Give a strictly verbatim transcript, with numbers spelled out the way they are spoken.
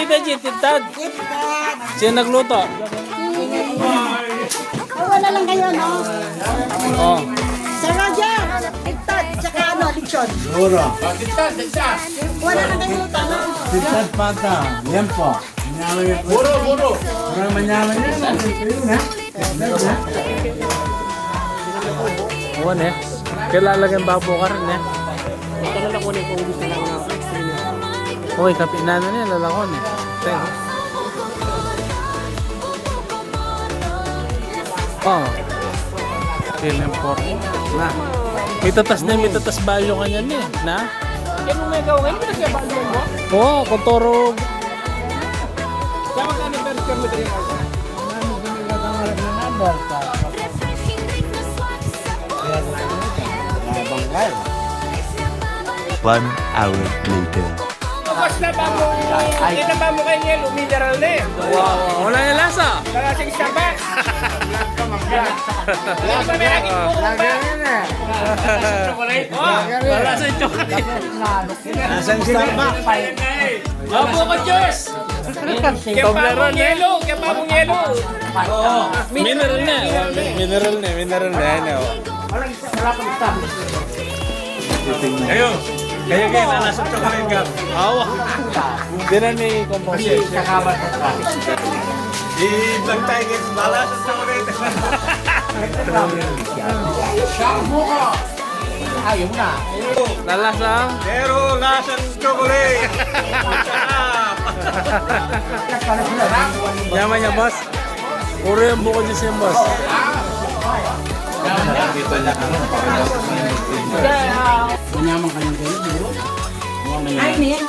Veggie, tintad. Sino nagluto? Wala lang kayo, no? Oh. Sir Roger, tintad, tsaka ano, lechon. Siguro. Wala lang kayo luto, no? Tintad pata. Yan po. Manyaman yan po. Buro, buro. Para manyaman yan. Ayun, ha? Tintad, ha? Awan e. Kailangan lagyan babo ka rin e. Ito na lang kunin kung gusto lang na extreme. Uy, kapinano niya, lalakon e. Thanks. Oh. Feeling for na. Mitatas na, mitatas bayo kanya ni. Na? Yan ang may gawin, hindi na siya bago mo. Oo, kung toro. Siya magkano per square meter yung One hour later. Tapos na ba mo, kita ba mo kay yelo, mineral na e. Wow, wala yung lasa. Kalasing Starbucks. Hindi pa may agit mo ba? Lager yan e. Oh, wala sa chocolate. Lasang Starbucks. Babo ka, Diyos! Kaya pa mong yelo, kaya pa mong yelo. Mineral na. Mineral na, mineral na. Yan, oh. Kayo, kayo, kayo, nasa chocolate ka. Awa. Di na ni kumpanya. Kasi kakabat na tayo. Di lang tayo, guys. Bala sa chocolate. Ayaw na. Lalasang? Pero lasang chocolate. Sarap. Yaman niya, boss. Puro yung bukod niya siya, boss. Manyaman ka ng ganun, bro. Ay, niya.